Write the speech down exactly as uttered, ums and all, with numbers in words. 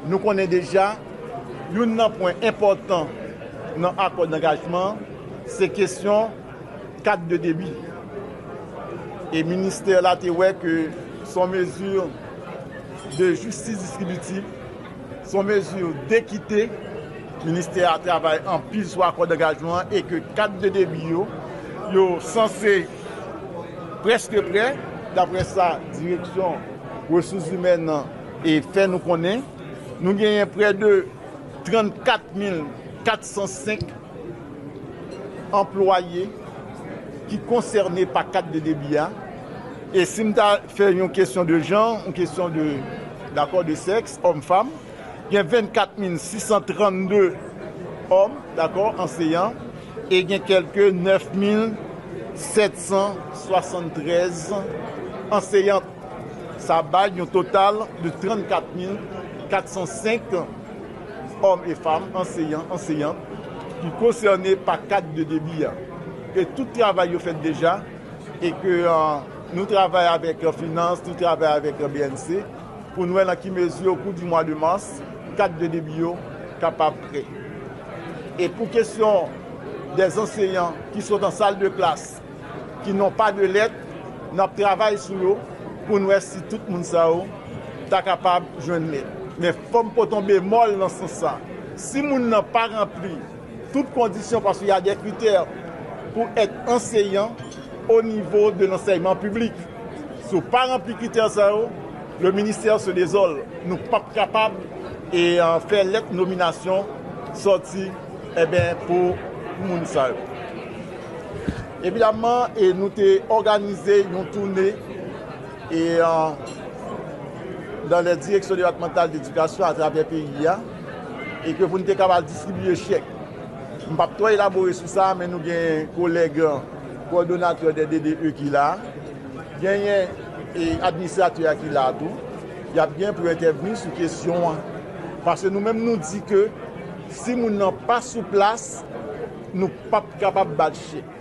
Nou konnen deja, youn nan pwen enpòtan nan akò dangajman, se kesyon kat de debi. E ministè la te wè ke se yon mezi de jistis distribitif, se yon mezi dekite. Ministè a travay anpil sou akò dangajman an e ke kat de debi yo, yo sanse prèske prè, daprè sa direksyon resous imèn nan e fè nou konnen. Nou genyen prè de trannkat mil katsansenk anplwaye ki konsène pa kat de debi a. E si m ta fè yon kesyon de jan, yon kesyon de, dakò, de sèks, òm, fanm, gen vennkat mil sisan trannde òm, dakò, anseyan, e gen kèlke nèf mil sèt san swasanntrèz anseyant. Sa bay yon total de trannkat mil katsansenk òm e fanm, anseyan, anseyant, ki konsène pa kat de debi a. E tout travay yo fèt deja, e ke, euh, nou travay avèk, euh, finans, nou travay avèk, euh, B N C, pou n wè nan ki mezi, o kou di mwa de mas, kat de debi yo kapab prè. E pou kesyon dè anseyan ki sot an sal de klas, ki n'ont pas de lettre, n ap travay sou yo pou n wè si tout moun sa yo ta kapab jwenn lèt. Men fò m pote yon bemòl nan sans sa. Si moun nan pa ranpli tout kondisyon, paske y a des critères pour être enseignant au niveau de l'enseignement public. Si w pa ranpli kritè sa yo, le ministère se désole. Nou p ap kapab e, euh, fè lèt nominasyon sòti, enben, pou moun sa yo. Evidaman, e nou te òganize yon toune e, euh, dans les directions départementales d'éducation atravè peyi a, e ke pou n te kapab distribiye chèk. M p ap twò elabore sou sa, men nou gen kolèg, euh, kowòdonatè dè D D E ki la. Genyen e administratè a ki la tou. Y ap gen pou entèvni sou kesyon an. Paske nou menm nou di ke si moun nan pa sou plas, nou p ap kapab ba l chèk.